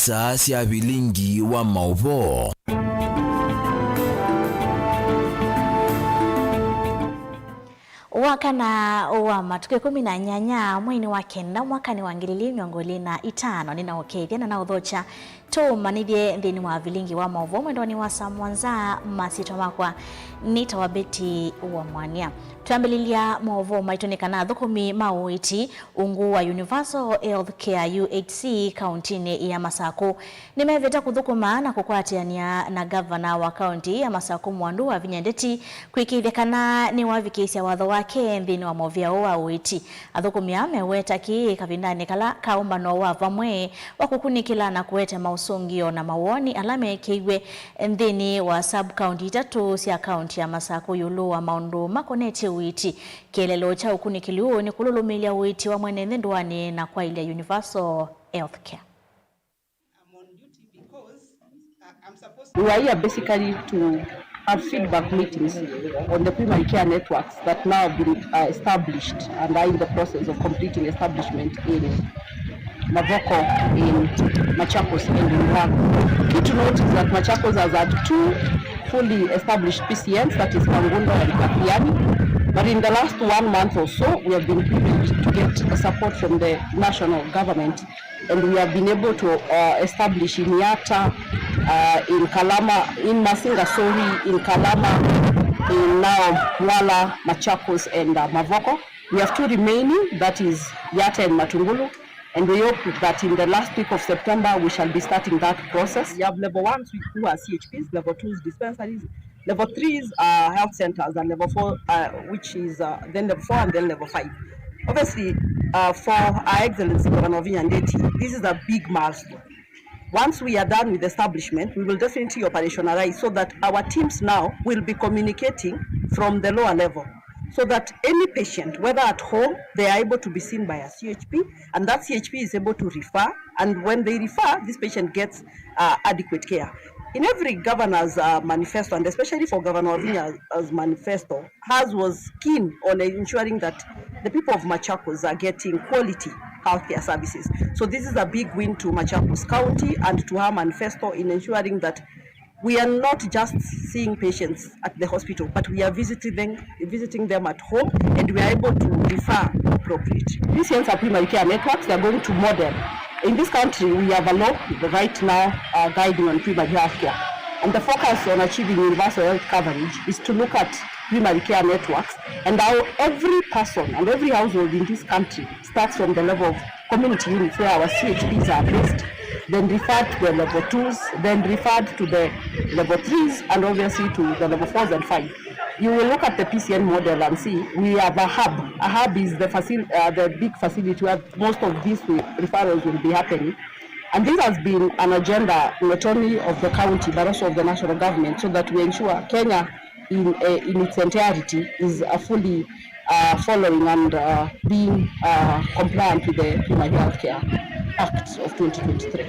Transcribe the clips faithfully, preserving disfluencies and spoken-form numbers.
Saa sya vilingi wa maũvoo. Wakana wa matukũ ĩkũmi na nyanya mweinĩ wa kenda mwakanĩ wa ngili ili mĩongo ĩlĩ na itano, nĩnaũkethya na naũthokya tũũmanyĩthye nthĩnĩ wa vilingi wa maũvoo mwendonĩ wa saa mũonza. Masyĩtwa makwa nĩ ta wa Betty wa Mwania. Twambĩlĩlya maũvoo maitũ nĩ kana athũkũmi ma ũiiti ungu wa Universal Health Care, U H C, kauntinĩ ya Masakũ nĩmevĩte kũthũkũma na kũkwatĩanĩa na ngavana wa kaunti ya Masakũ Mwandu Wavinya Ndeti kwĩkĩĩthya kana nĩwavikĩĩsya watho wake nthĩnĩ wa mũvĩa ũũ wa ũiiti. Athũkũmi aa meweta kĩĩ kavindanĩ kala ka ũmbano wa vamwe wa kũkunĩkĩla na kũete maũsũngĩo na mawoni ala mekĩiwe nthĩnĩ wa sub-county itatũ sya kaunti ya Masakũ ĩũlũ wa maũndũ makonetye ũiiti. Kĩeleelo kya ũkunĩkĩli ũũ nĩ kũlũlũmĩĩlya ũiiti wa mwene nthĩ ndũanĩ na kwaĩlya universal health care. We are here basically to have feedback meetings on the primary care networks that now have been, uh, established and are in the process of completing establishment in Mavoko, in Machakos, and in Murang'a. Key to note is that Machakos has had two fully established P C Ns, that is Kangundo and Kathiani. But in the last one month or so, we have been privileged to get a support from the national government, and we have been able to, uh, establish in Yatta, uh, in Kalama, in Masinga, sorry, in Kalama, in now Mwala, Machakos, and, uh, Mavoko. We have two remaining, that is Yatta and Matungulu, and we hope that in the last week of September we shall be starting that process. We have level ones, which, who are C H Ps, level twos, dispensaries, level threes are health centers, and level four, uh, which is, uh, then level four and then level five. Obviously, uh, for Her Excellency Governor Wavinya Ndeti, this is a big milestone. Once we are done with establishment, we will definitely operationalize so that our teams now will be communicating from the lower level, so that any patient, whether at home, they are able to be seen by a C H P, and that C H P is able to refer, and when they refer, this patient gets, uh, adequate care. In every governor's, uh, manifesto, and especially for Governor Wavinya's manifesto, hers was keen on ensuring that the people of Machakos are getting quality healthcare services. So this is a big win to Machakos County and to her manifesto in ensuring that we are not just seeing patients at the hospital, but we are visiting them, visiting them at home, and we are able to refer appropriate. These health primary care networks, they are going to model. In this country, we have a law right now, uh, guiding on primary health care. And the focus on achieving universal health coverage is to look at primary care networks and how every person and every household in this country starts from the level of community units where our C H Ps are placed, then referred to the level twos, then referred to the level threes, and obviously to the level fours and five. You will look at the P C N model and see we have a hub. A hub is the facil-, uh, the big facility where most of these will, referrals will be happening. And this has been an agenda not only of the county but also of the national government, so that we ensure Kenya in, uh, in its entirety is, uh, fully, uh, following and, uh, being, uh, compliant with the Primary Health Care Act of twenty twenty-three.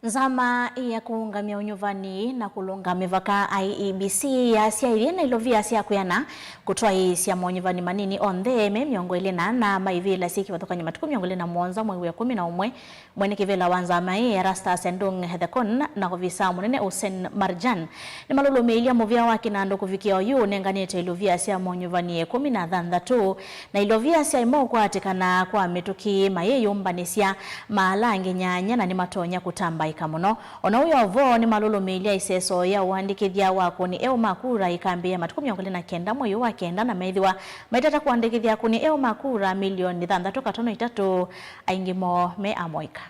Nzama ya kũũngamya ũnyuvani na kũlũnga mĩvaka, I E B C, yasyaĩthye na ilovia sya kwĩana kũtwaĩĩsya monyuvani manini onthe me mĩongo ĩlĩ na ana ma ivĩla syĩ kĩvathũkany'o matukũ mĩongo ĩlĩ na mũonza mwei wa ĩkũmi na ũmwe. Mwene kĩvĩla wa nzama ĩĩ, Erastus Endung Ethekon, na ovisa mũnene Hussein Marjan nĩmalũlũmĩĩlya mũvĩa wa kĩnandũ kũvikĩa oyu ũnenganĩte ilovia sya monyuvani ĩkũmi na thanthatũ. Na ilovia syaĩ maũkwatĩkana kwa mĩtũkĩ mayĩyũmbanĩsya maala angĩ nyanya na nĩmatonya kũtambaĩka mũno. O na ũu yo vo, nĩmalũlũmĩĩlya ĩseso ya ũandĩkĩthya wa akũni eũ ma kura ĩkambĩĩa matukũ mĩongo ĩlĩ na kenda mwei ũyũ wa kenda, na methĩwa maitata kũandĩkĩthya akũni eũ ma kura milioni thanthatũ katono itatũ, aingĩ moo me amũika.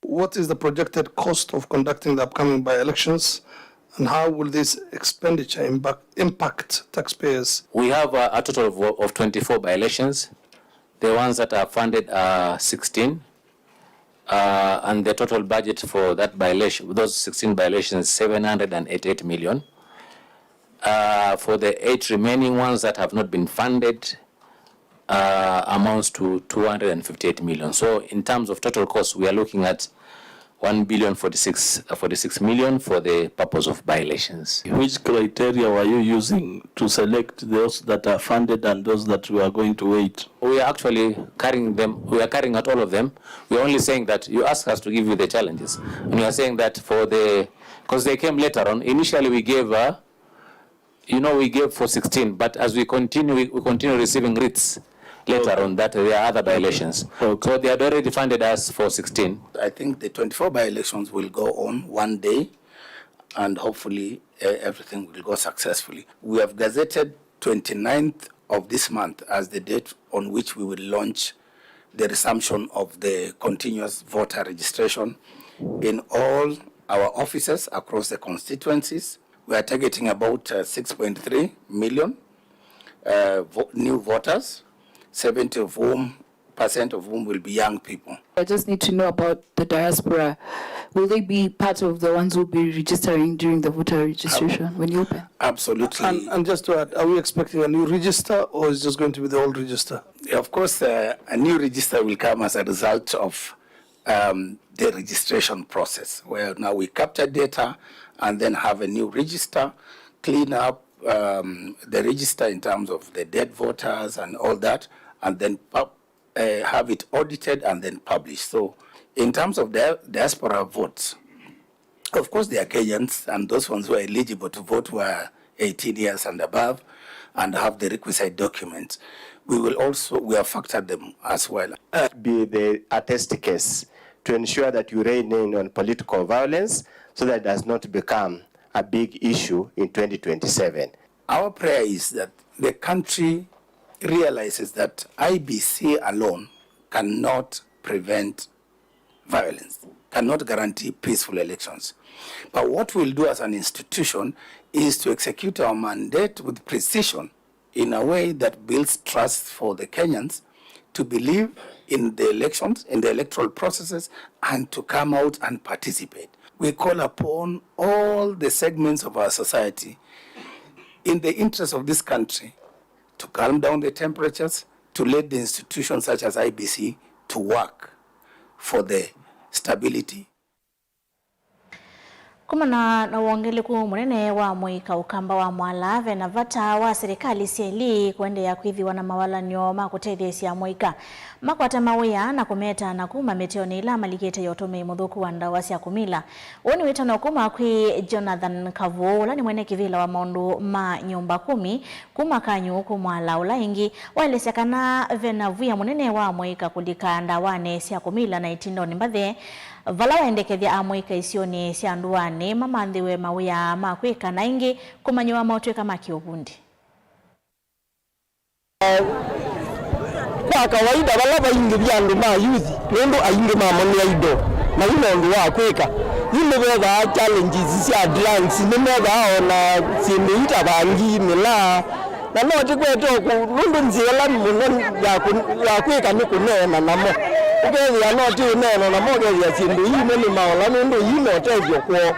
What is the projected cost of conducting the upcoming by-elections, and how will this expenditure imba-, impact taxpayers? We have a, a total of, of twenty-four by-elections. The ones that are funded are sixteen, uh, and the total budget for that by-election, those sixteen by-elections, is seven hundred and eighty-eight million. Uh, for the eight remaining ones that have not been funded, uh, amounts to two hundred and fifty-eight million. So in terms of total cost, we are looking at One billion forty-six, uh, forty-six million for the purpose of by-elections. Which criteria were you using to select those that are funded and those that we are going to wait? We are actually carrying them, we are carrying out all of them. We are only saying that you ask us to give you the challenges. And we are saying that for the, because they came later on, initially we gave, uh, you know, we gave for sixteen, but as we continue, we, we continue receiving writs later on that there are other by-elections. Okay. So they had already funded us for sixteen. I think the twenty-four by-elections will go on one day, and hopefully, eh, everything will go successfully. We have gazetted twenty-ninth of this month as the date on which we will launch the resumption of the continuous voter registration in all our offices across the constituencies. We are targeting about, uh, six point three million, uh, vo-, new voters, seventy of whom, percent of whom will be young people. I just need to know about the diaspora. Will they be part of the ones who will be registering during the voter registration when you open? Absolutely. And, and just to add, are we expecting a new register, or is just going to be the old register? Of course, uh, a new register will come as a result of, um, the registration process, where now we capture data and then have a new register, clean up, um, the register in terms of the dead voters and all that, and then pub-, uh, have it audited and then published. So, in terms of the diaspora votes, of course, they are Kenyans, and those ones who are eligible to vote were eighteen years and above and have the requisite documents. We will also, we have factored them as well. Uh, be the attest case to ensure that you rein in on political violence so that it does not become a big issue in twenty twenty-seven. Our prayer is that the country realizes that I B C alone cannot prevent violence, cannot guarantee peaceful elections. But what we'll do as an institution is to execute our mandate with precision in a way that builds trust for the Kenyans to believe in the elections, in the electoral processes, and to come out and participate. We call upon all the segments of our society in the interest of this country to calm down the temperatures, to let the institutions such as I B C to work for the stability. Kumana na wongeleku mũnene wa mũika ũkamba wa Mwala, ve na vata wa silikalĩ syelĩ kũendeea kwĩthĩwa na mawalany'o ma kũtetheesya amũika makwate mawĩa na kũmeta na kuma mĩteonĩ ĩla malikĩte ya ũtũmĩi mũthũku wa ndawa sya kũmila. Ũũ nĩ wĩtano kuma kwĩ Jonathan Kavũũ, ũla nĩ mwene kĩvĩla wa maũndũ ma nyũmba kũmi kuma Kanyũũ kũ Mwala, ũla ĩngĩ waelesya kana ve na via mũnene wa mũika kũlika ndawanĩ sya kũmila na ĩtindonĩ mbathe, vala waendekethya amũika isionĩ sya ndũanĩ mamanthĩwe mawĩa ma kwĩka na ĩngĩ kũmanyĩwa maũtw'ĩka ma kĩũvundi. Kwa kawaida, vala vaingĩvya andũ ma youth, nũndũ aingĩ mamo nĩ idle, na yu na ũndũ wa kwĩka. Yu nĩvethaa challenges sya drugs, nĩmethaa o na syĩndũ ii ta vangi, mĩlaa, na no tĩkwete ũkũ, nũndũ nzĩa ĩla mũno ya kũ-, ya kwĩka nĩ kũneena namo. Ũkethĩa no ti ũneena namo, ũkethĩa syĩndũ ii imwe nĩ maola, nũndũ ii na ũtethyo kwoo.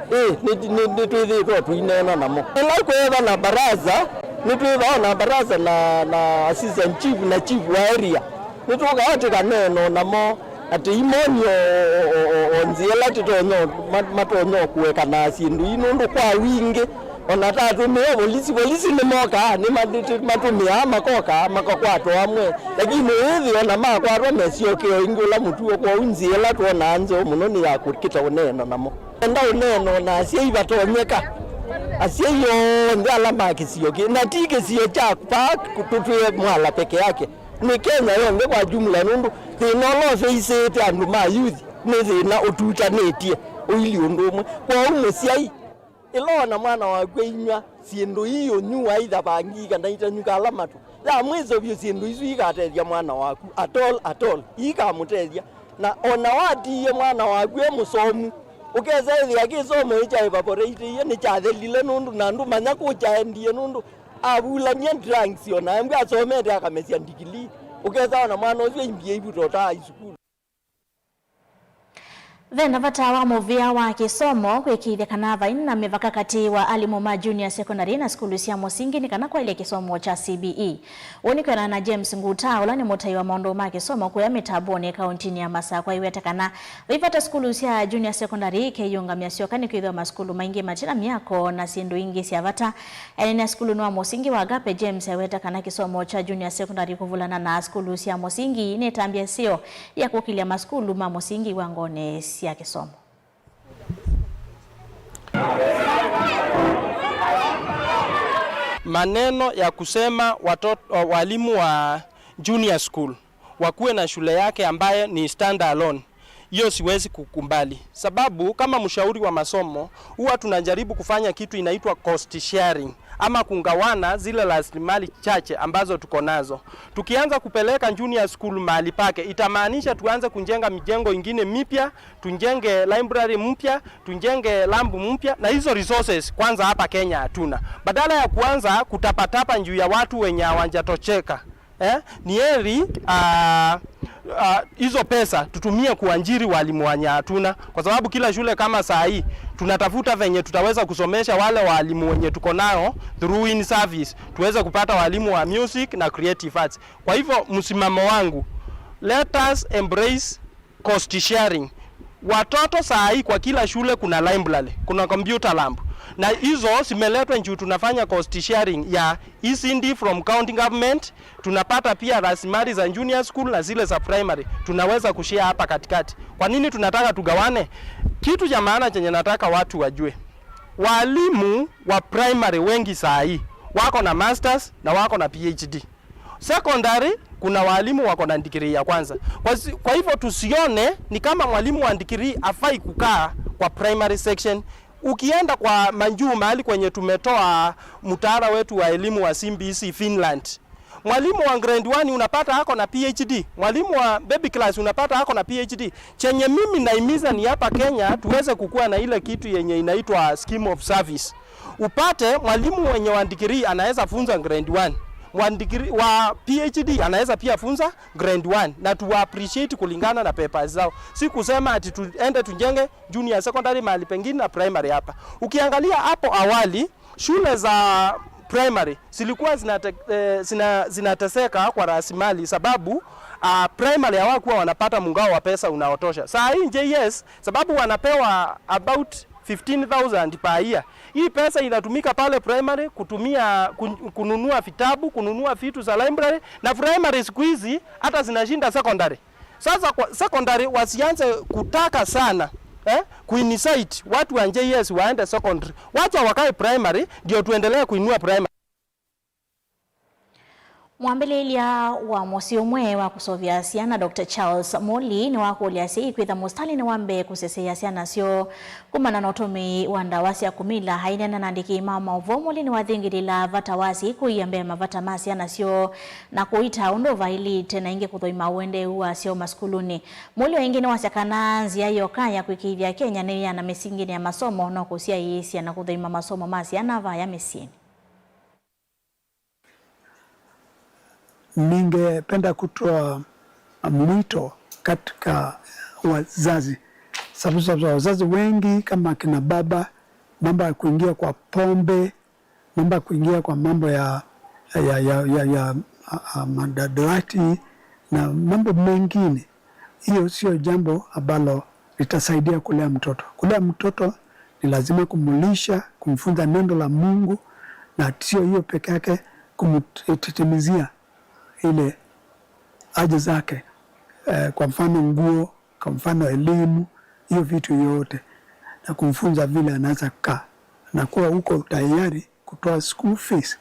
Ĩĩ, nĩ, nĩ, nĩtwĩthĩĩtwe tũineena namo. Ĩla kwĩva na baraza, nĩtwĩthĩawa na baraza na, na assistant chief na chief wa area. Nĩtũkaa tũkaneena namo atĩ imonie o, o, o, o nzĩa ĩla tũtonya, ma-, matonya kũeka na syĩndũ ii, nũndũ kwa wingĩ, ona tatũmĩe volisi, volisi nĩmokaa, nĩmatũmĩaa, makokaa, makakwatwa amwe, lakini wĩthĩo na makwatwa mesyokeo ĩngĩ ũla mũtuo. Kwoou nzĩa ĩla twonaa nzeo mũno nĩ ya kũkita ũneena namo. Enda ũneena na asyai vatonyeka, asyai onthe ala ma kĩsio kĩ, na ti kĩsio kya paa tũtwĩe Mwala peke yake, nĩ Kenya yonthe kwa jumla, nũndũ thĩna ũla ũfeisĩte andũ ma youth nĩ thĩna ũtutanĩtye ũilyĩ ũndũ ũmwe. Kwoou mũsyai, ĩla wona mwana waku ainywa syĩndũ ii ũnyuwa, either vangi kana itanyuka ala matu, ya mwĩso vyũ syĩndũ isu ikatethya mwana waku at all, at all, iikamũtethya. Na ona watiie mwana waku e mũsomu, ũkesa ĩthĩa kĩsomo ĩ kya evaporateie nĩkyathelile, nũndũ na ndũmanya kũkyaendie, nũndũ avulany'a drugs, ona embwa asomete akamesya ndikilii, ũkesa ona mwana ũsu aimbie ivuta ũtaa isukulu. Ve na vata wa mũvĩa wa kĩsomo kwĩkĩĩthya kana vai na mĩvaka katĩ wa alimũ ma junior secondary na sukulu sya mũsingi nĩ kana kwaĩlya kĩsomo kya C B E. Ũũ nĩ kwĩanana na James Nguta, ũla nĩ mũtai wa maũndũ ma kĩsomo kũya mĩtambonĩ kaũntinĩ ya Masakũ, aiweta kana vai vata sukulu sya junior secondary ikeyĩũngamya syoka nĩkwĩthĩwa masukulu maingĩ mati na myako na syĩndũ ingĩ sya vata. Eneenea sukulunĩ wa mũsingi wa Agape, James aiweta kana kĩsomo kya junior secondary kũvulana na sukulu sya mũsingi nĩ ĩtambya ĩseo ya kũkĩlya masukulu ma mũsingi iwangonĩ sya kĩsomo. Maneno ya kusema watoto, walimu wa junior school wakuwe na shule yake ambaye ni stand alone, hiyo siwezi kukubali, sababu kama mshauri wa masomo huwa tunajaribu kufanya kitu inaitwa cost sharing ama kugawana zile rasilimali chache ambazo tuko nazo. Tukianza kupeleka junior school mahali pake, itamaanisha tuanze kujenga mijengo ingine mipya, tujenge library mpya, tujenge lab mpya, na hizo resources kwanza hapa Kenya hatuna. Badala ya kuanza kutapatapa juu ya watu wenye hawajatosheka, eh, ni heri, ah, ah, hizo pesa tutumie kuajiri walimu wenye hatuna, kwa sababu kila shule kama saa hii tunatafuta venye tutaweza kusomesha wale walimu wenye tuko nao through in service, tuweze kupata walimu wa music na creative arts. Kwa hivyo msimamo wangu, let us embrace cost sharing. Watoto saa hii kwa kila shule kuna library, kuna computer lab, na hizo zimeletwa juu tunafanya cost sharing ya E C D from county government. Tunapata pia rasilimali za junior school na zile za primary, tunaweza kushare hapa katikati. Kwa nini tunataka tugawane? Kitu cha maana chenye nataka watu wajue, walimu wa primary wengi saa hii wako na masters na wako na P H D. Secondary kuna walimu wako na degree ya kwanza. Kwa, si- kwa hivyo tusione ni kama mwalimu wa degree afai kukaa kwa primary section. Ukienda kwa majuu mahali kwenye tumetoa mtaala wetu wa elimu wa C B C Finland, mwalimu wa grade one unapata ako na P H D, mwalimu wa baby class unapata ako na P H D. Chenye mimi naimiza ni hapa Kenya tuweze kukua na ile kitu yenye inaitwa scheme of service. Upate mwalimu wenye wa degree anaweza funza grade one, wa degree, wa P H D anaweza pia funza grade one, na tuwa appreciate kulingana na papers zao. Si kusema ati tuende tujenge junior secondary mahali pengine na primary hapa. Ukiangalia hapo awali, shule za primary zilikuwa zinate, eh, zina, zinateseka kwa rasilimali sababu, ah, primary hawakuwa wanapata mgao wa pesa unaotosha. Saa hii J S, sababu wanapewa about fifteen thousand per year, hii pesa inatumika pale primary kutumia kun- kununua vitabu, kununua vitu za library, na primary siku hizi hata zinashinda secondary. Sasa kwa secondary wasianze kutaka sana, eh, kuincite watu wa J S waende secondary. Wacha wakae primary ndio tuendelee kuinua primary. Mwambĩlĩĩlya wa mũsyĩ ũmwe wa kũseũvya syana, Doctor Charles Muli, nĩwakũlya asyai kwĩtha mũsitalĩnĩ wa mbee kũseseea syana syoo kumana na ũtũmĩi wa ndawa sya kũmila. Aineena na andĩki ma maũvoo, Muli nĩwathingĩlĩĩla vata wa asyai kũia mbee mavata ma syana syoo na kũitaa ũndũ vaĩlĩte, na ĩngĩ kũthũima ũendeeu wa syoo masukulunĩ. Muli o ĩngĩ nĩwasya kana nzĩa yoka ya kũĩkĩĩthya Kenya nĩ yĩana mĩsinginĩ ya masomo no kũsyaĩĩsya na kũthũima masomo ma syana vaya mĩsyĩnĩ. Ningependa kutoa mwito katika wazazi, sababu, sababu wazazi wengi kama kina baba, mambo ya kuingia kwa pombe, mambo ya kuingia kwa mambo ya, ya, ya, ya, ya a, a, madadarati na mambo mengine, hiyo sio jambo ambalo litasaidia kulea mtoto. Kulea mtoto ni lazima kumlisha, kumfunza neno la Mungu, na sio hiyo peke yake, kumtitimizia ile haja zake, eh, kwa mfano nguo, kwa mfano elimu, hiyo vitu yote, na kumfunza vile anaweza kaa na kuwa huko tayari kutoa school fees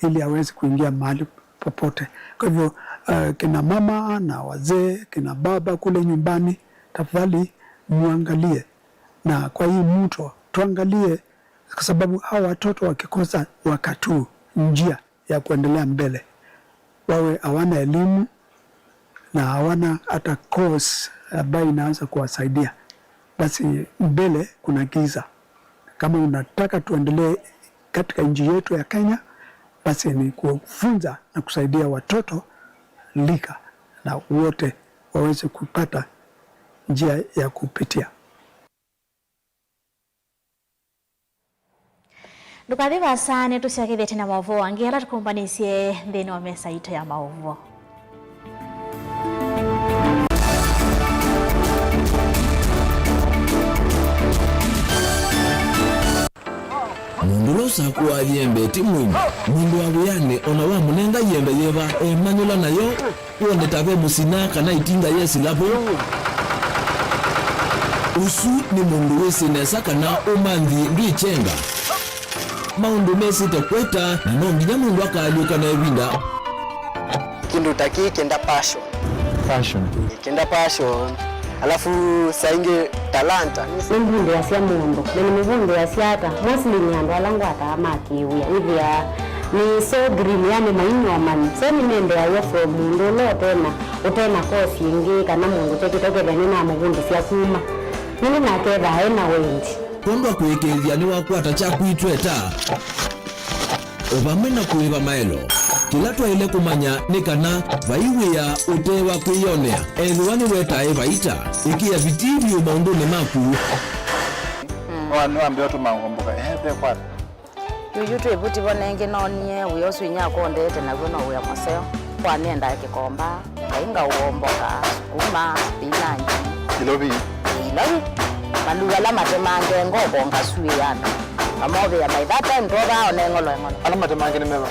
ili aweze kuingia mahali popote. Kwa hivyo, eh, kina mama na wazee, kina baba kule nyumbani, tafadhali muangalie, na kwa hii mto tuangalie, kwa sababu hawa watoto wakikosa wakati huu njia ya kuendelea mbele, wawe hawana elimu na hawana hata course ambayo inaweza kuwasaidia, basi mbele kuna giza. Kama unataka tuendelee katika nchi yetu ya Kenya, basi ni kufunza na kusaidia watoto lika na wote waweze kupata njia ya kupitia. Ndũkathi vaasa, nĩtũsyokethya tene maũvoo angĩ ala tũkũmbanĩsye nthĩnĩ wa mesa yitũ ya maũvoo. Mũndũ ũla ũsakũaa yembe ti mwĩmi. Mũndũ wa wĩanĩ o na wamũnenga yembe yĩva, emanyũla nayo, wone ta ve mũsina kana ĩtinga yesĩla vo. Ũsu nĩ mũndũ wĩsĩ nesa kana ũmanthi ndwĩkyenga. Maũndũ mesĩte kweta, na no nginya mũndũ akaalyũka na ĩvinda. Kĩndũ ta kĩĩ kĩenda passion. Passion. Kĩenda passion. Alafu saa ingĩ talanta. Nĩmbundĩasya mũndũ, na nĩmũvundĩasya ata? Mostly nĩ andũ ala ngwataa ma kĩwĩa. Wĩthĩaa nĩ so green, yani mainyomani. So nĩmendeaw'a from mũndũ ũla ũtena, ũtena course ĩngĩ, kana mũndũ ũtekĩte ũkethĩa nĩnamũvundĩsya kuma. Nĩndĩ nake ethaa ena wendi. Kwondwa kũĩkĩĩthya nĩwakwata kyaku itweta. O vamwe na kũĩva maelo, kĩla twaĩle kũmanya nĩ kana vai wĩa ũte wa kwĩyonea. Ethĩwa nĩwetae vaita, ĩkĩa vitii vyũ maũndũnĩ maku. Nĩwambĩa ũtũma ngomboka, ehe, ve kwata. Yuyu twĩ vuti vo nengĩ noonie wĩa ũsu inyakwa ũndeete naw'o no wĩa mũseo. Kwa nĩendaa kĩkomba. Ngai ngaũomboka, sukuma, spinach. Ilovi. Ilovi. Maluu ala matemange ngoko ngasuĩana. Amovĩa my that time twovaa one ng'olo eng'olo. Ala matemange nĩ meva?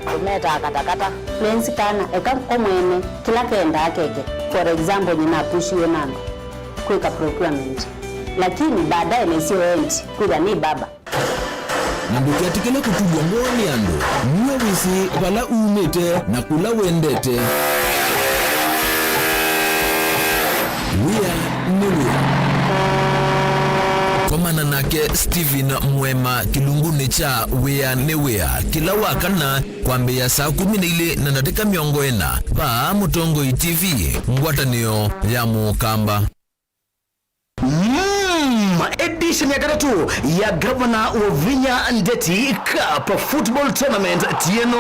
Tũmetaa katakata. Lenzi kana eka ko mwene kĩla kendaa keke. For example, nyina apushiwe na andũ kwĩka procurement. Lakini baadaye nĩsyo endi kwĩthwa nĩ baba. Na ndũketĩkĩle kũtulw'a ngoo nĩ andũ. Nue wĩsĩ vala umĩte na kũla wendete. Wĩa nĩ wĩa. Komana nake Stephen Mwema kĩlungunĩ kya Wĩa nĩ Wĩa kĩla wa kana kwambĩĩa saa kũmi na ilĩ na ndatĩka mĩongo ĩna vaa Mũtongoi T V, ngwatanĩo ya Mũkamba. Mm, edition ya katatũ ya Gavana Wavinya Ndeti Cup Football Tournament tieno.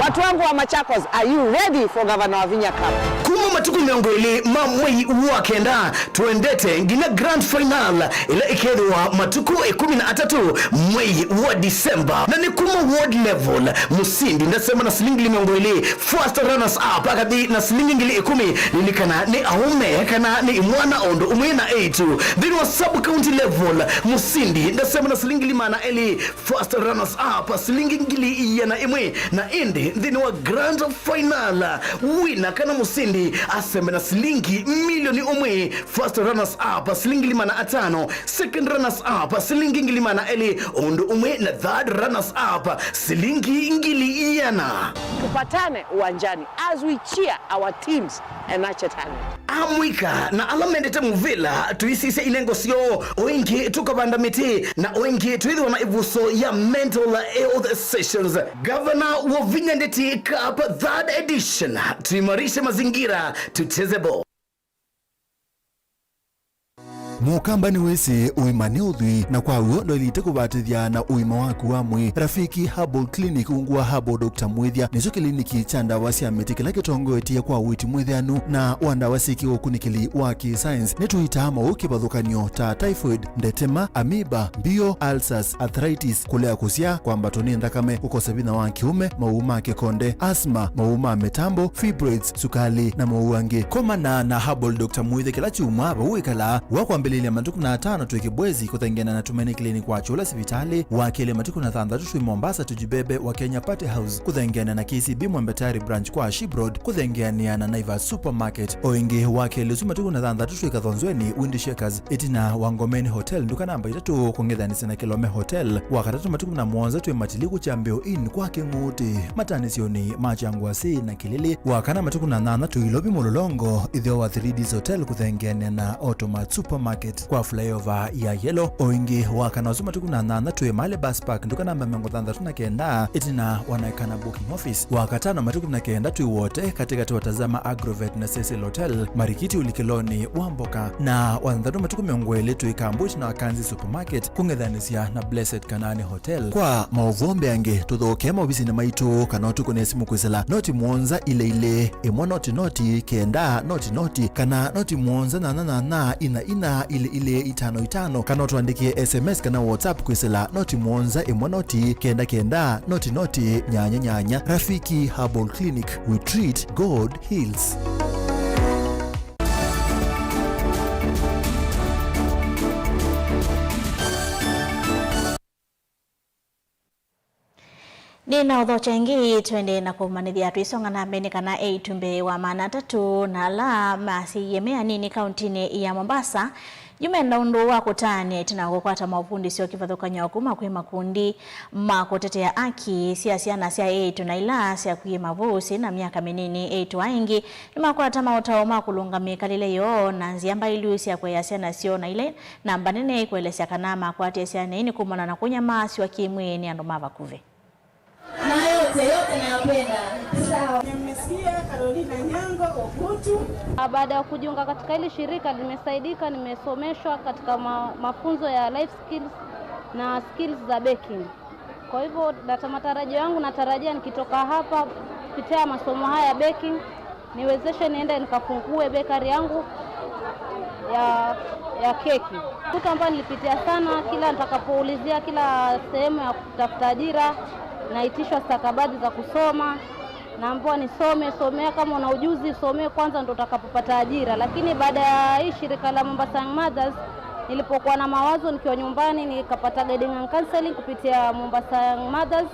Watu wangu wa Machakos, are you ready for Gavana Wavinya Cup? Kuma matukũ mĩongo ĩlĩ ma mwei wa kenda, twendete nginya grand final ĩla ĩkethĩwa matukũ ĩkũmi na atatũ mwei wa December. Na nĩ kuma ward level, mũsindi ndasema na silingi mĩongo ĩlĩ, first runners up akathi na silingi ngili ĩkũmi. Lilikana nĩ aũme kana nĩ imwana o ũndũ ũmwe na eĩtu. Nthĩnĩ wa sub county level, mũsindi ndasema na silingi ngili maana elĩ, first runners up silingi ngili iana ĩmwe, na ĩndĩ nthĩnĩ wa grand final, wina kana mũsindi asembe na silingi milioni ũmwe, first runners up silingi ngili maana atano, second runners up silingi ngili maana elĩ, o ũndũ ũmwe na third runners up silingi ngili iana. Tupatane uwanjani as we cheer our teams and nurture talent. Amũika na ala mendete mũvĩla, tũisisya inengo syoo, o ĩngĩ tũkavanda mĩtĩ, na o ĩngĩ twĩthĩwa na ĩvuso ya mental health sessions. Gavana Wavinya Ndeti Cup third edition, tuimarishe mazingira, tucheze ball. Mũkamba nĩwĩsĩ ũima nĩ ũthwii, na kwa w'o ndwaĩlĩte kũvatĩthya na ũima waku wa mwĩĩ. Rafiki Herbal Clinic ungu wa Herbal Doctor Mwĩthya nĩkyo kĩliniki kya ndawa sya mĩtĩ kĩla kĩtongoetye kwa ũiiti mwĩtheanu na wa ndawa syĩ kĩũkunĩkĩli wa kĩ-science. Nĩtũitaa maũũ kĩvathũkany'o ta typhoid, ndetema, amoeba, mbio, ulcers, arthritis, kũlea kũsyaa, kwambatwa nĩ nthakame, kũkosa vinya wa kĩũme, maũũ ma kĩkonde, asthma, maũũ ma mĩtambo, fibroids, sukalĩ, na maũũ angĩ. Komana na Herbal Doctor Mwĩthya kĩla kyumwa vau wĩkalaa. Wa kwambĩlĩlya matukũ na atano twĩ Kĩbwezi kũthengeana na Tumaini Clinic wa Kyũla sivitalĩ, wa kelĩ matukũ na thanthatũ twĩ Mombasa Tujibebe wa Kenya Party House kũthengeana na K C B Mwembe Tayari branch kwa Ashib Road kũthengeanĩa na Naivas Supermarket. O ĩngĩ wa kelĩ ũsu matukũ na thanthatũ twĩ Kathonzweni Windy Shakers ĩtina wa Ngomeni Hotel nduka namba itatũ kũng'ethanĩsya na Kilome Hotel. Wa katatũ matukũ na mũonza twĩ Matiliku Kyambĩo Inn kwa Kĩng'ũtĩ matanĩsyonĩ ma Kyangwasĩ na Kĩlĩlĩ. Wa kana matukũ na nyanya twĩ Ilovi Mũlolongo ĩtheo wa three Ds Hotel kũthengeanĩa na Automat Supermarket kwa flyover ya Yellow. O ĩngĩ wa kana ũsu matukũ na nyanya twĩ Male Bus Park nduka namba mĩongo thanthatũ na kenda ĩtina wa Naikana Booking Office. Wa katano matukũ na kenda twĩ Wote katĩkatĩ wa Tazama Agrovet na Cecil Hotel marikiti ũlikĩlonĩ wa mboka. Na wa thanthatũ matukũ mĩongo ĩlĩ twĩ Kambu ĩtina wa Kanzi Supermarket kũng'ethanĩsya na Blessed Kanani Hotel. Kwa maũvoo mbeange, tũthokee maovisinĩ maitũ kana ũtũkũne simũ kwĩsĩla noti mũonza ilĩ ilĩ, ĩmwe noti noti, kenda noti noti, kana noti mũonza nyanya nyanya, ina ina, ilĩ ilĩ itano itano, kana ũtũandĩkĩe S M S kana WhatsApp kwĩsĩla noti mũonza ĩmwe noti kenda kenda noti noti nyanya nyanya. Rafiki Herbal Clinic, we treat, God heals. Nĩ na ũthokya ĩngĩ, twende na kũmanĩthya twĩsonga na mbee nĩ kana eĩtu mbee wa maana atatũ na ala masyaiwe me anini kauntinĩ ya Mombasa yu menda ũndũ wa kũtanĩa ĩtina wa kũkwata maũvundĩsyo kĩvathũkany'o kuma kwĩ makundi ma kũtetea aki sya syana sya eĩtu na ila syakwie mavũũ syĩ na myaka mĩnini. Eĩtu aingĩ nĩmakwata maũtao ma kũlũnga mĩkalĩle yoo na nzĩa mbailu sya kũea syana syoo na ila namba nene ĩkũelesya kana makwatie syana ii nĩ kumana na kũnyamaasw'a kĩ-mwĩĩ nĩ andũ ma vakuvĩ. Na yote, yote nayapenda. Sawa. Nimemsikia Carolina Nyango Okutu. Baada ya kujiunga katika hili shirika, nimesaidika, nimesomeshwa katika ma-, mafunzo ya life skills na skills za baking. Kwa hivyo, data matarajio yangu, natarajia nikitoka hapa, kupitia masomo haya ya baking, niwezeshe niende nikafungue bakery yangu ya, ya keki. Kitu ambayo nilipitia sana, kila nitakapoulizia kila sehemu ya kutafuta ajira, naitishwa stakabadhi za kusoma, naambiwa nisome, somea, kama una ujuzi, somea kwanza ndo utakapopata ajira. Lakini baada ya hii shirika la Mombasa Young Mothers, nilipokuwa na mawazo nikiwa nyumbani, nikapata guiding and counseling kupitia Mombasa Young Mothers,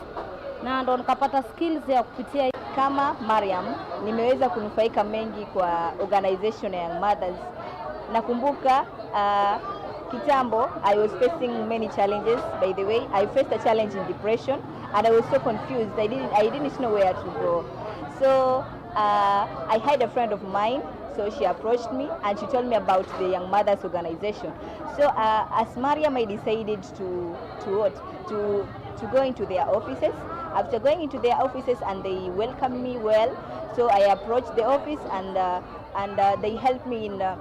na ndo nikapata skills ya kupitia. Kama Mariam, nimeweza kunufaika mengi kwa organization ya Young Mothers. Nakumbuka, uh, kitambo, I was facing many challenges, by the way. I faced a challenge in depression, and I was so confused. I didn't, I didn't know where to go. So, uh, I had a friend of mine, so she approached me, and she told me about the Young Mothers Organization. So, uh, as Mariam, I decided to, to what? To, to go into their offices. After going into their offices and they welcomed me well, so I approached the office and, uh, and, uh, they helped me in, uh,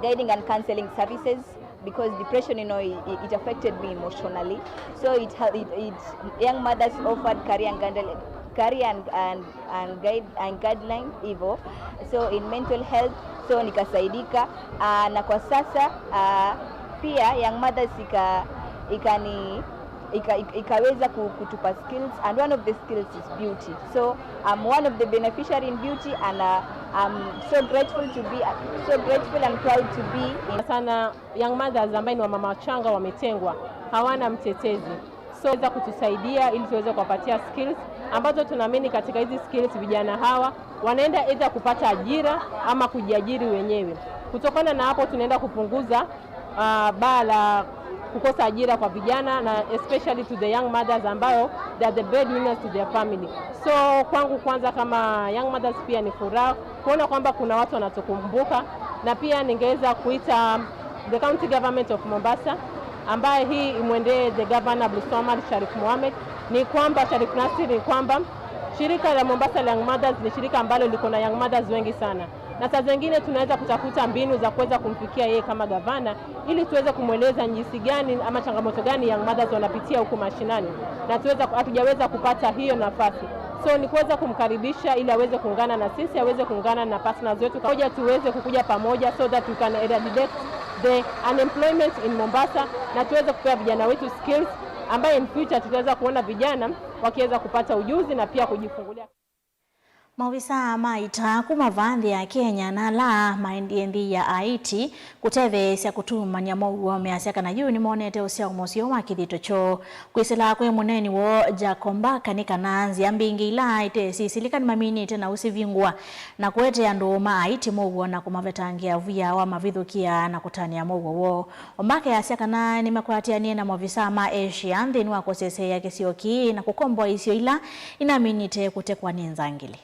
guiding and counseling services because depression, you know, it, it affected me emotionally. So it, hel- it, it, Young Mothers offered career and guidel- career and, and, and guide and guideline hivyo, so in mental health, so nikasaidika. Uh, na kwa sasa, uh, pia Young Mothers ika, ikani ika, ika, ikaweza ku- kutupa skills, and one of the skills is beauty. So I'm one of the beneficiary in beauty, and, uh, I'm so grateful to be, so grateful and proud to be in sana. Young Mothers ambaye ni wamama wachanga wametengwa, hawana mtetezi. So weza kutusaidia ili tuweze kuwapatia skills ambazo tunaamini katika hizi skills vijana hawa wanaenda either kupata ajira ama kujiajiri wenyewe. Kutokana na hapo, tunaenda kupunguza, uh, baa la kukosa ajira kwa vijana, na especially to the young mothers ambayo they are the breadwinners to their family. So kwangu kwanza kama Young Mothers pia ni furaha kuona kwamba kuna watu wanatukumbuka, na pia ningeweza kuita the county government of Mombasa, ambaye hii imwendee the governor Abdulswamad Sharif Mohamed, ni kwamba Sharif Nasir, ni kwamba shirika la Mombasa la Young Mothers ni shirika ambalo liko na Young Mothers wengi sana, na saa zingine tunaweza kutafuta mbinu za kuweza kumfikia yeye kama gavana ili tuweze kumweleza jinsi gani ama changamoto gani Young Mothers wanapitia huku mashinani, na tuweza, hatujaweza kupata hiyo nafasi. So ni kuweza kumkaribisha ili aweze kuungana na sisi, aweze kuungana na partners wetu pamoja, tuweze kukuja pamoja so that we can eradicate the unemployment in Mombasa, na tuweze kupea vijana wetu skills ambaye in future tutaweza kuona vijana wakiweza kupata ujuzi na pia kujifungulia. Maovisa ma ita kuma vaa nthĩ ya Kenya na ala maendie nthĩ ya Haiti kũtetheesya kũtumany'a mow'o measya kana yu nĩmonete ũsyao mũseo wa kĩthito kyoo. Kwĩsĩla kwĩ mũneeni woo Jack Ombaka nĩ kana nzĩa mbingĩ ila ĩte sisilikani maminĩte na ũsivingũa na kũetea andũ ma Haiti mow'o na kũmavetangĩa via wa mavithũkĩa na kũtanĩa mow'o woo. Ombaka easya kana nĩmakwatĩanie na maovisa ma Asia nthĩnĩ wa kũseseea kĩsio kĩĩ na kũkomboa isio ila inaminĩte kũtekwa nĩ nzangili.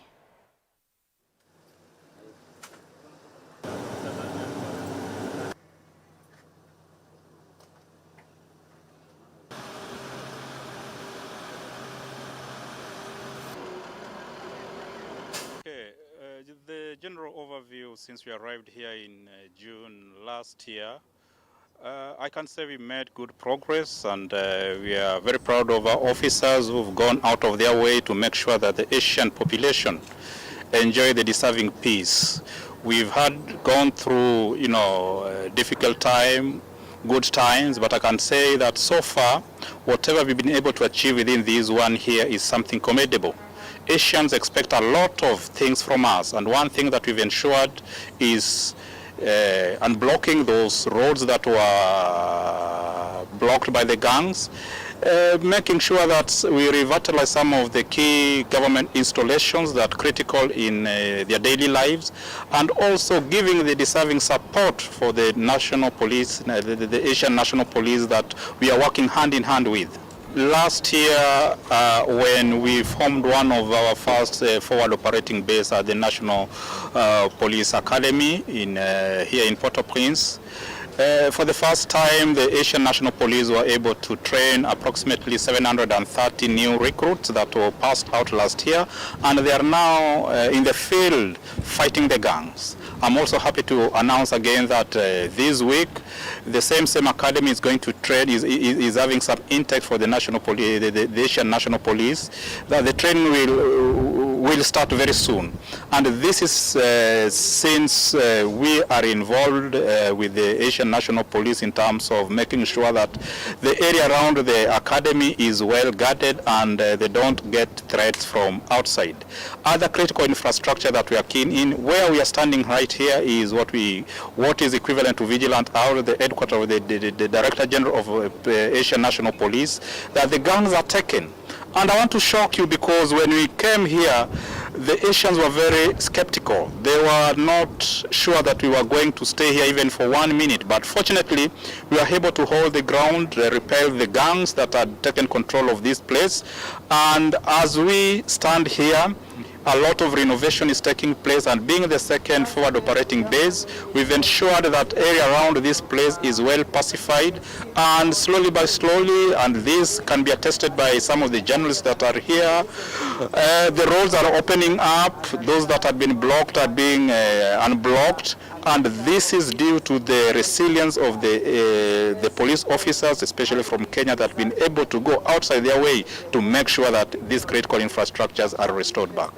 Okay, uh, the general overview since we arrived here in, uh, June last year, uh, I can say we made good progress, and, uh, we are very proud of our officers who've gone out of their way to make sure that the Asian population enjoy the deserving peace. We've had gone through, you know, uh, difficult time, good times, but I can say that so far, whatever we've been able to achieve within these one year is something commendable. Asians expect a lot of things from us, and one thing that we've ensured is uh, unblocking those roads that were blocked by the gangs, uh, making sure that we revitalize some of the key government installations that are critical in uh, their daily lives, and also giving the deserving support for the national police, uh, the, the Asian National Police that we are working hand in hand with. Last year, uh, when we formed one of our first uh, forward operating base at the National uh, Police Academy in, uh, here in Port-au-Prince, uh, for the first time, the Asian National Police were able to train approximately seven hundred thirty new recruits that were passed out last year, and they are now uh, in the field fighting the gangs. I'm also happy to announce again that uh, this week, the same same academy is going to train is, is, is having some intake for the national police, the, the, the Asian National Police. That the training will will start very soon, and this is uh, since uh, we are involved uh, with the Asian National Police in terms of making sure that the area around the academy is well guarded and uh, they don't get threats from outside. Other critical infrastructure that we are keen in, where we are standing right here, is what we what is equivalent to Vigilant House, the headquarters of the, the, the Director General of uh, Asian National Police, that the gangs are taken. And I want to shock you, because when we came here, the Asians were very skeptical. They were not sure that we were going to stay here even for one minute. But fortunately, we were able to hold the ground, uh, repel the gangs that had taken control of this place. And as we stand here, a lot of renovation is taking place, and being the second forward operating base, we've ensured that area around this place is well pacified, and slowly by slowly, and this can be attested by some of the journalists that are here, uh, the roads are opening up, those that had been blocked are being uh, unblocked, and this is due to the resilience of the, uh, the police officers, especially from Kenya, that have been able to go outside their way to make sure that these critical infrastructures are restored back.